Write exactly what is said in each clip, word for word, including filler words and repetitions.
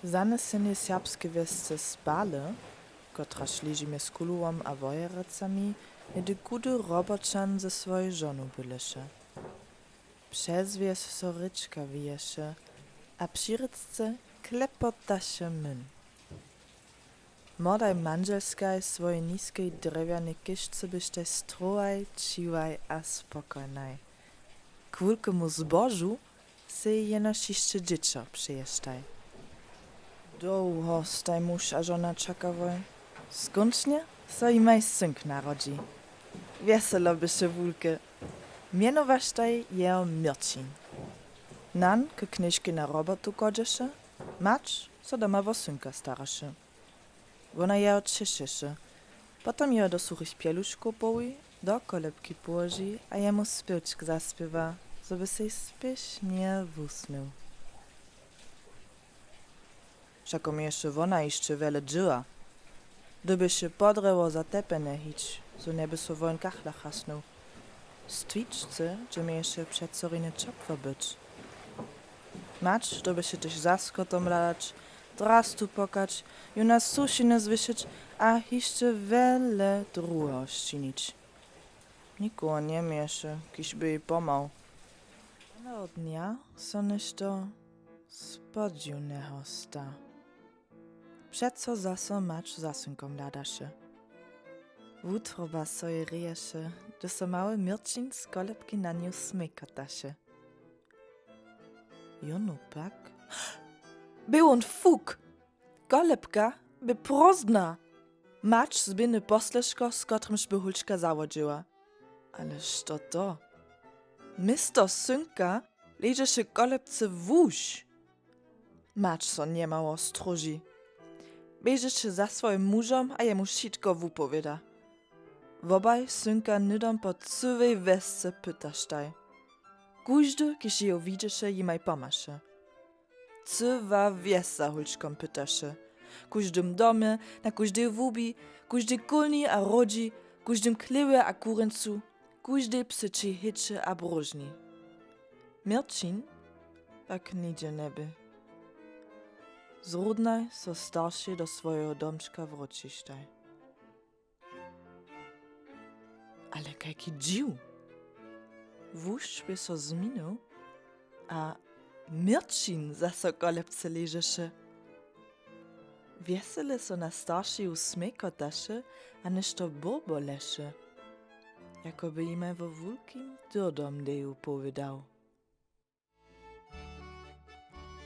Zanesenje serbskeje wěsce Spale, kotraž leži mjez Kulowom a Wojerecami, něhdy chudy roboćan ze swojej žonu byleše. Přez wjes so rěčka wiješe a při rěčce klepotaše młyn. Młodaj mandźelskaj swojej niskej drjewjanej chěžce běštaj strowaj, ćiwaj a spokojnaj. K wulkemu zbožu sej jenož hišće dźěćo přeještaj. Dołho staj muž a žona čakałoj. Skónčnje so jimaj synk narodźi. Wjeselo běše wulke. Mjenowaštaj jeho Měrćin. Nan k knježkej na robotu chodźeše, mać so doma wo synka staraše. Wona jeho ćešeše. Potom jeho do suchich pjeluškow połhi, do kolebki połoži a jemu spěwčk zaspěwa, zo by sej spěšnje wusnył. Wšako měješe wona hišće wjele dźěła. Dyrbješe pod drjewo za tepjenje hić, zo njeby so wón w kachlach hasnył. Stwičce dźě měješe přeco rjenje ćopło być. Mać dyrbješe tež za skotom hladać, drastu pokać, ju na sušiny zwěšeć a hišće wjele druheho sčinić. Nikoho njeměješe, kiž by jej pomhał. Jedneho dnja so něšto spodźiwneho sta. Přeco zaso mać za synkom hladaše. Wutroba so jej rěješe, hdyž so mały Měrćin z kolebki na nju smjekataše. Jónu pak bě wón fuk. Kolebka bě prózdna. Mać zběhny posležko, z kotrymž by hólčka zawodźiła. Ale što to? Město synka ležeše w kolebce wuž. Mać so njemało stróži. Běžeše za swojim mužom a jemu wšitko wupowěda. Wobaj synka hnydom po cyłej wjesce pytaštaj. Kóždy, kiž ju widźeše, jimaj pomhaše. Cyła wjes za hólčkom pytaše. W kóždym domje, na kóždej łubi, w kóždej kólni a hrodźi, w kóždym chlěwje a kurjeńcu, w kóždej psećej hěće a bróžni. Měrćin pak nigdźe njebě. Zrudnaj so staršej do swojeho domčka wróćištaj. Ale kajki dźiw! Wuž bě so změnył a Měrćin zaso w kolebce ležeše. Wjesele so na staršeju smjekotaše a něšto burboleše, jako by jimaj wo wulkim dyrdomdeju powědał.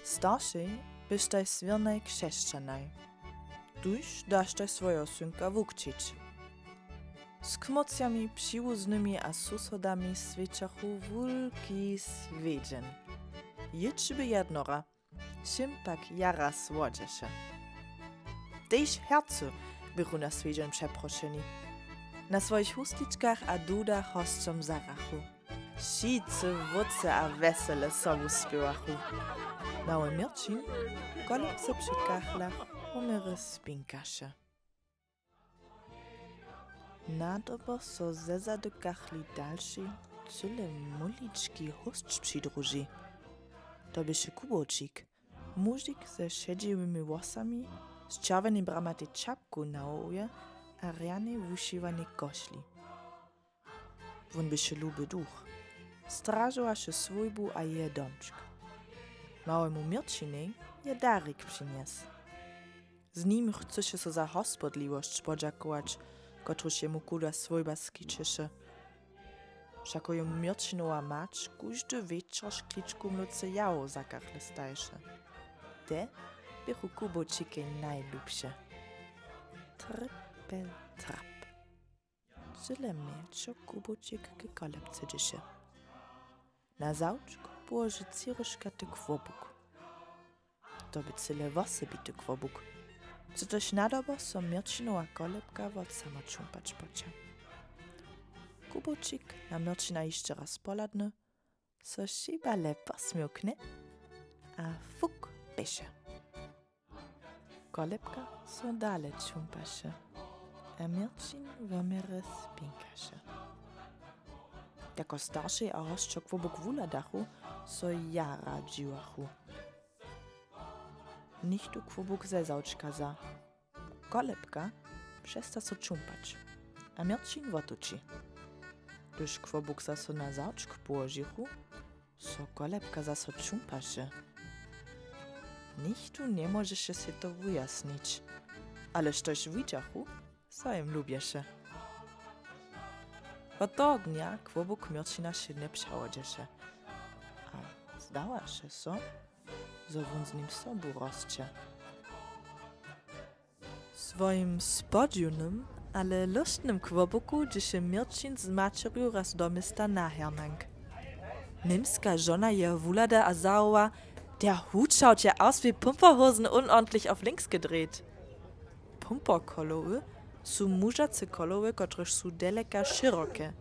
Staršej běštaj swěrnaj křesćanaj. Tuž daštaj swojeho synka wukćić. Z kmócjami, přiwuznymi a susodami swjećachu wulki swjedźeń. Jědź bě jednora, wšěm pak jara słodźeše. Tež hercy běchu na swjedźeń přeprošeni. Na swojich husličkach a dudach hosćom zahrachu. Wšitcy wótře a wjesele sobu spěwachu. Mały Měrćin w kolebce při kachlach wuměrje spinkaše. Nadobo so zezady kachli dalši, cyle mulički hósć přidruži. To běše Kubowčik, mužik ze šedźiwymi włosami, z čerwjenej bramatej čapku na hłowje a rjanej wušiwanej košli. Wón běše luby duch. Stražowaše swójbu a jeje domčk. Małemu Měrćinjej je darik přinjesł. Z nim chcyše so za hospodliwosć podźakować, kotruž jemu chuda swójba skićeše. Wšako je Měrćinowa mać kóždy wječor škličku młóce jahow za kachle staješe. Te běchu Kubowčikej najlubše. Trpel trap. Cyle mjelčo Kubowčik k kolebce dźěše. Na zawčk połoži třěrožkaty kłobuk. To bě cyle wosebity kłobuk, přetož nadobo so Měrćinowa kolebka wot samo čumpać poča. Kubowčik na Měrćina hišće raz pohladny, so šibale posměłknje a fuk běše. Kolebka so dale čumpaše a Měrćin woměrje spinkaše. Jako staršej a hosćo kłobuk wuhladachu, so jara dźiwachu. Nichtó kłobuk ze zawčka za. Kolebka přesta so čumpać a měrćin wotući. Hdyž kłobuk zaso na zawčk połožichu, so kolebka zaso čumpaše. Nichtó njemóžeše sej to wujasnić, ale štož widźachu, so jim lubješe. Wot toho dnja kłobuk měrćina wšědnje přewodźeše a zdawaše so, zo wón z nim sobu rosće. Swojim spodźiwnym, ale lóštnym kłobuku dźěše měrćin z maćerju raz do města na hernank. Němska žona je wuhlada a zawoła: „Der Hut schaut ja aus wie Pumperhosen unordentlich auf links gedreht.“ Pumperkolowy su mužace kolowy, kotrež su deleka šěroke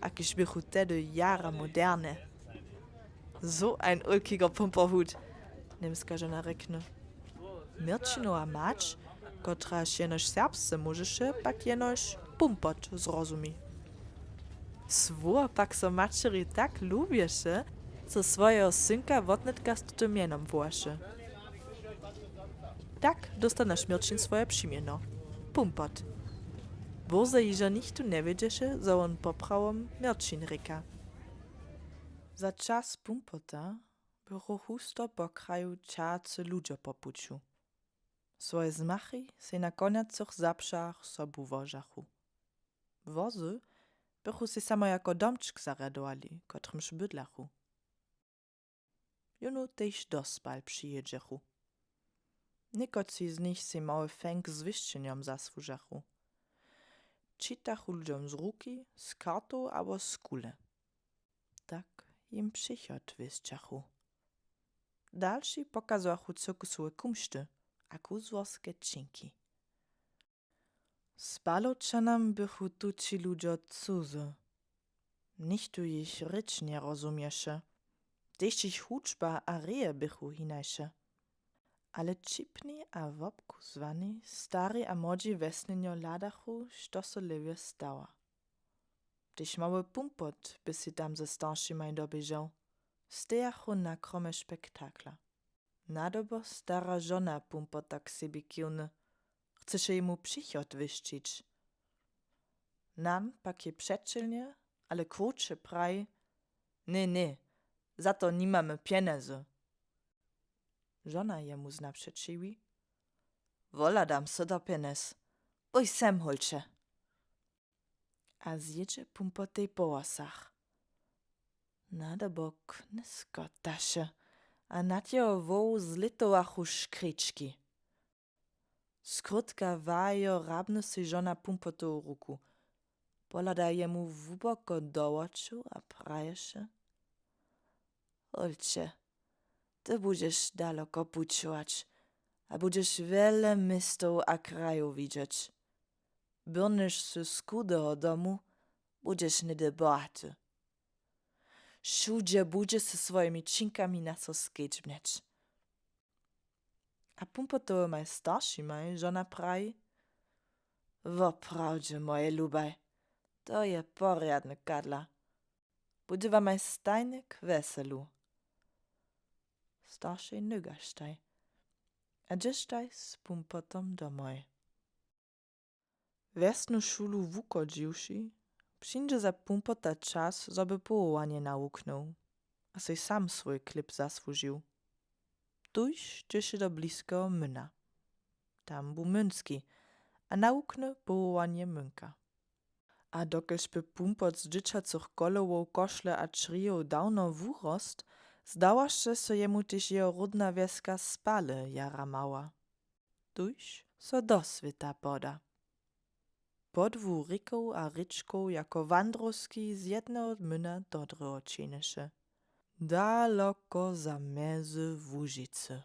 a kiž běchu tehdy jara moderne. „So ein ulkiger Pumperhut“, němska žona rěkny. Měrćinowa mać, kotraž jenož serbsce móžeše, pak jenož Pumpot zrozumi. Słowo pak so maćeri tak lubješe, zo swojeho synka wotnětka z tutym mjenom wołaše. Tak dósta naš měrćin swoje přimjeno: Pumpot. Bórze hižo nichtó njewědźeše, zo wón poprawom měrćin rěka. Za čas Pumpota bychu husto po kraju ćahace ludźo po puću. Swoje zmachy sej na konjacych zapšach sobu wožachu. Wozy bychu sej samo jako domčk zarjadowali, w kotrymž bydlachu. Jónu tež do spal přijědźechu. Někotři z nich sej mały fenk z wěšćenjom zasłužachu. Čitachu ludźom z ruki, z kartow abo z kule. Tak jim přichod wěsćachu. Dalši pokazowachu cirkusowe kumšty a kuzłarske činki. Spalowčanam bychu tući ludźo cuzy. Nichtó jich rěč njerozumješe. Tež jich hudźba a reje běchu hinaše. Ale ćipni a wobkuzłani stari a młodźi wjesnjenjo hladachu, što so lewje stawa. Tež mały Pumpot by sej tam ze staršimaj doběžał. Stejachu na kromje spektakla. Nadobo stara žona Pumpota k sebi kiwny, chcyše jemu přichod wěsćić. Nan pak je přećelnje, ale krótše praji: „Ně, ně, za to nimamy pjenjezy.“ Žona jemu zna přećiwi: „Wohladam so do pjenjez. Wój sem, holče.“ A zjědźe Pumpotej po włosach. Nadobok njeskotaše a nad jeho hłowom zlětowachu škrički. Skrótka wajejo hrabny sej žona Pumpotowu ruku, pohlada jemu hłuboko do wočow a praješe: „Holče, ty budźeš daloko pućować a budźeš wjele městow a krajow widźeć. Byrnješ sy z chudeho domu, budźeš něhdy bohaty. Wšudźe budźeš ze swojimi činkami na so skedźbnjeć.“ A Pumpotowymaj staršimaj žona praji: „Woprawdźe, moje lubaj, to je porjadny kadla. Budźe wamaj stajnje k wjeselu.“ Staršej nygaštaj a dźeštaj z Pumpotom domoj. Wjesnu šulu wuchodźiwši, přińdźe za Pumpota čas, zo by powołanje nawuknył a sej sam swój chlěb zasłužił. Tuž dźěše do bliskeho myna. Tam bu mynski a nawukny powołanje mynka. A dokelž by Pumpot z dźěćacych kolowow, košle a črijow dawno wurost, zdawaše so jemu tež jeho ródna wjeska Spale jara mała. Tuž so do swěta poda. Podłu rěkow a rěčkow jako wandrowski z jedneho myna do druheho ćehnješe, daloko za mjezy Łužicy.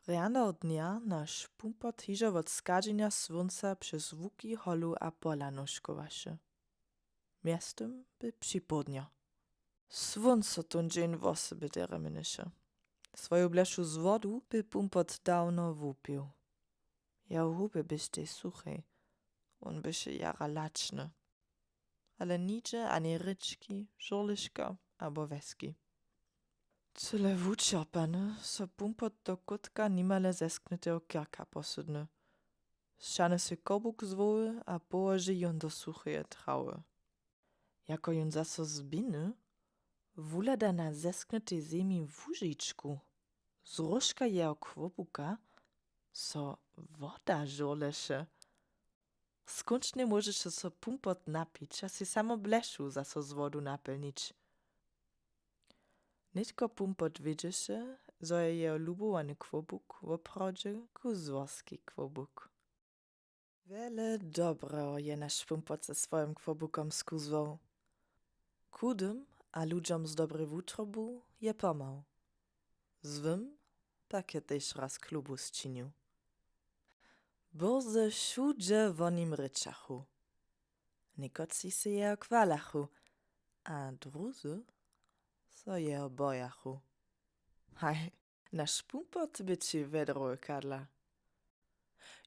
Rjaneho dnja naš Pumpot hižo wot schadźenja słónca přez łuki, holu a pola nóžkowaše. Mjeztym bě připołdnjo. Słónco tón dźeń wosebje derje měnješe. Swoju blešu z wodu bě Pumpot dawno wupił. Jeho huby běštej suchej, wón běše jara lačny. Ale nigdźe ani rěčki, žurliška abo wjeski. Cyle wućerpany so Pumpot do kótka nimale zesknyteho kerka posydny. Sćahny sej kłobuk z hłowy a połoži jón do sucheje trawy. Jako jón zaso zběhny, wuhlada na zesknytej zemi łužičku. Z róžka jeho kłobuka so woda žurleše. Skónčnje móžeše so Pumpot napić a sej samo blešu zaso z wodu napjelnić. Nětko Pumpot wědźeše, zo je jeho lubowany kłobuk woprawdźe kuzłowski kłobuk. Wjele dobreho je naš Pumpot ze swojim kłobukom skuzłował. Chudym a ludźom z dobrej wutrobu je pomhał. Złym pak je tež raz klubus činił. Bórze wšudźe wo nim rěčachu. Někotři sej jeho chwalachu, a druzy so jeho bojachu. Haj, naš Pumpot bě ći wjedrołkadla.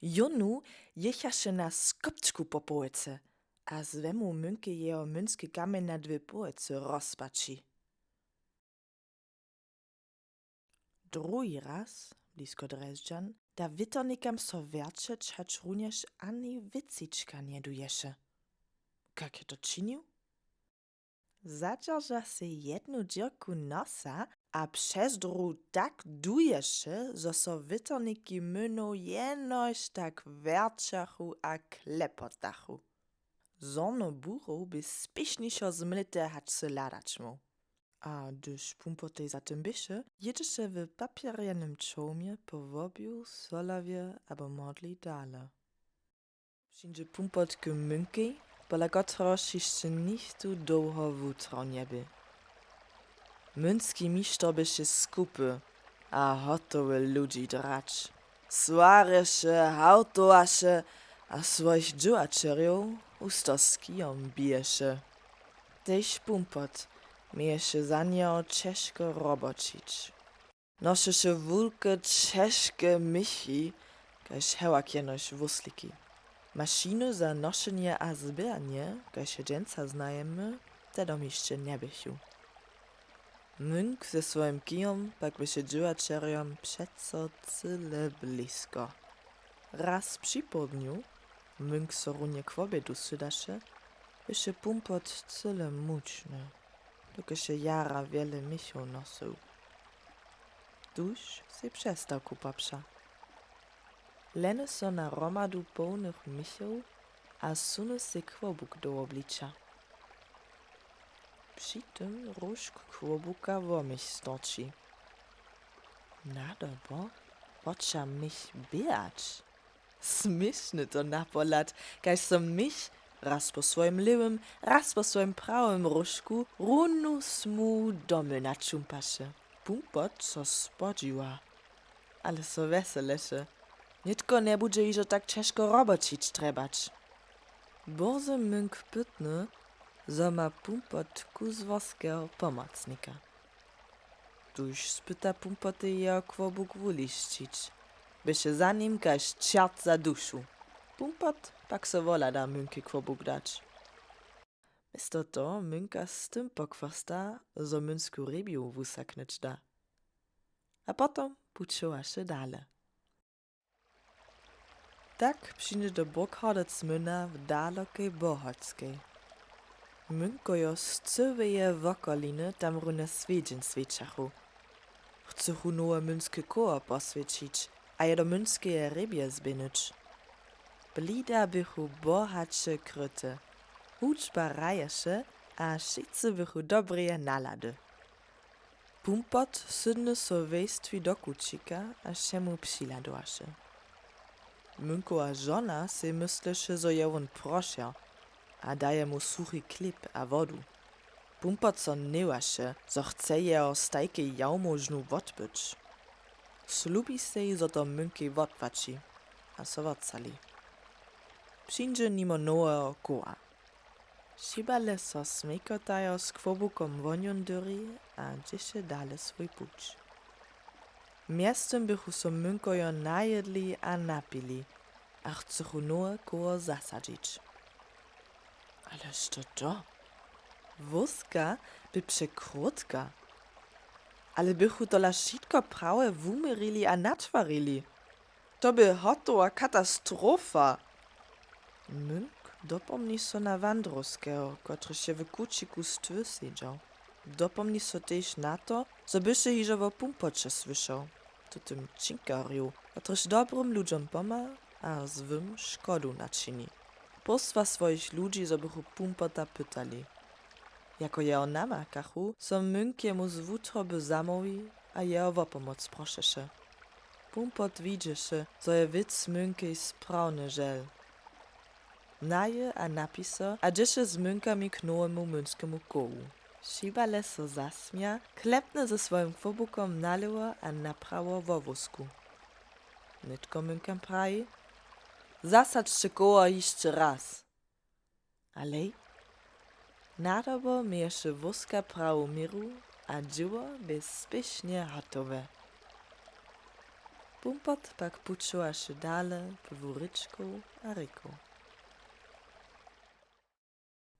Jónu jěchaše na skopčku po połojce a złemu Mynke jeho młynski kamjeń na dwě połojce rozpaći. Druhi raz, blisko Drježdźan, da wětrnikam so wjerćeć, hač runjež ani wěcička njeduješe. Kak je to činił? Zadźerža sej jednu dźěrku nosa a přez druhu tak duješe, zo so wětrniki młynow jenož tak wjerćachu a klepotachu. Zhorno burow bě spěšnišo zmlěte, hač sy hladać móhł. A hdyž Pumpotej za tym běše, jědźeše w papjerjanym čołmje po Łobju, Solawje abo Modli dale. Přińdźe Pumpot k Mynkej, pola kotrehož hišće nichtó dołho wutrał njebě. Młynski mišter běše skupy a hotowy ludźi drać. Swarješe, hałtowaše a swojich dźěłaćerjow husto z kijom biješe. Tež Pumpot měješe za njeho ćežko roboćić. Nosyše wulke, ćežke měchi, kaž hewak jenož wósliki. Mašiny za nošenje a zběranje, kaž je dźensa znajemy, tehdom hišće njeběchu. Mynk ze swojim kijom pak běše dźěłaćerjom přeco cyle blisko. Raz připołdnju, Mynk so runje k wobjedu sydaše, běše Pumpot cyle mučny, dokelž je jara wjele měchow nosył. Tuž sej přestał kupawša. Lehny so na hromadu połnych měchow a suny sej kłobuk do wobliča. Při tym róžk kłobuka wo měch storči. Nadobo poča měch běhać. Směšny to napohlad, kaž so měch raz po swojim lěwym, raz po swojim prawym róžku runu smuhu do młyna čumpaše. Pumpot so spodźiwa, ale so wjeseleše. Nětko njebudźe hižo tak ćežko roboćić trjebać. Bórze Mynk pytny, zo ma Pumpot kuzłorskeho pomocnika. Tuž spyta Pumpotej jeho kłobuk wulišćić. Běše za nim kaž čert za dušu. Pumpot pak so wohlada Mynkej kłobuk dać. Město toho Mynka z tym pochwasta, zo młynsku rěbju wusaknyć da. A potom pućowaše dale. Tak přińdźe do Burghardec młyna w dalokej Bohotskej. Mynkojo z cyłeje wokoliny tam runje swjedźeń swjećachu. Chcychu nowe młynske koło poswjećić a je do młynskeje rěbje zběhnyć. Blida běchu bohaće kryte. Hudźba hraješe a wšitcy běchu dobreje nalady. Pumpot sydny so wejstwi do kućika a wšemu přihladowaše. Mynkowa žona sej mysleše, zo je wón prošer, a daje mu suchi chlěb a wodu. Pumpot so hněwaše, zo chce jeho z tajkej jałmóžnu wotbyć. Slubi sej, zo to Mynkej wotpłaći, a so wotcali. Přińdźe nimo noweho koła. Šibale so smjejkotajo z kłobukom wonjón dyri a dźěše dale swój puć. Mjeztym běchu so Mynkojo najědli a napili a chcychu nowe koło zasadźić. Ale što to? Wóska bě překrótka. Ale bychu tola wšitko prawje wuměrili a natwarili. To by hotowa katastrofa. Munk dopomni so na Wandrowskeho, kotryž je w kućiku stwy sedźał. Dopomni so tež na to, zo byše hižo wo Pumpoće słyšał, tutym ćinkarju, kotryž dobrym ludźom pomha a złym škodu načini. Pósła swojich ludźi, zo bychu Pumpota pytali. Jako jeho namakachu, so Munk jemu z wutroby zamołwi a jeho wo pomoc prošeše. Pumpot widźeše, zo je wěc Munkej sprawny žel. Naje a napi so a dźeše z Munkami k nowemu młynskemu kołu. Šibale so zasmja, klepny ze swojim chłobukom nalewo a naprawo wo wózku. Nětko Munkam praji: „Zasadźće koło hišće raz.“ Alej, nadobo měješe wózka prawu měru a dźěło bě spěšnje hotowe. Pumpot pak pućowaše dale k wurěčkow a rěkow.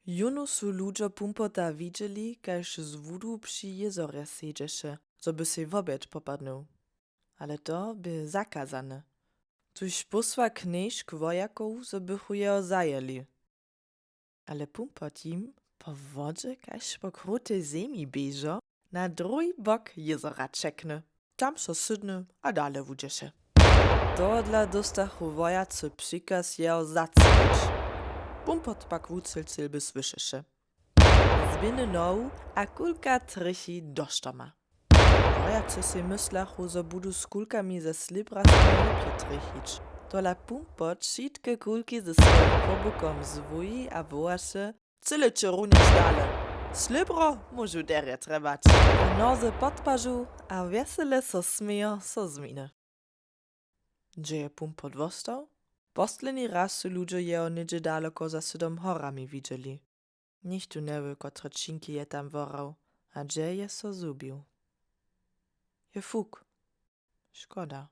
Jónu su ludźo Pumpota widźeli, kaž z wudu při jězorje sedźeše, zo by sej wobjed popadnył. Ale to bě zakazane. Tuž pósła knježk wojakow, zo bychu jeho zajěli. Ale Pumpot jim po wodźe kaž po krutej zemi běžo na druhi bok jězora ćekny. Tam so sydny a dale wudźeše. Tohodla dóstachu wojacy přikaz jeho zacylić. Pumpot pak wucylcilby słyšeše: „Zběhny nohu a kulka trjechi do štoma.“ Wojacy sej mysljachu, zo budu z kulkami ze slěbrastej łopje trjechić. Tola Pumpot wšitke kulki ze swojim chłobukom zwoji a wołaše: „Cyliće runjež dale. Slěbro móžu derje trjebać.“ Na noze podpažu a wjesele so smějo so změny. Hdźe je Pumpot wostał? Posledni raz su ludźo jeho něhdźe daloko za sydom horami widźeli. Nichtó njewě, kotre ćinki je tam worał a hdźe je so zhubił. Je fuk. Škoda.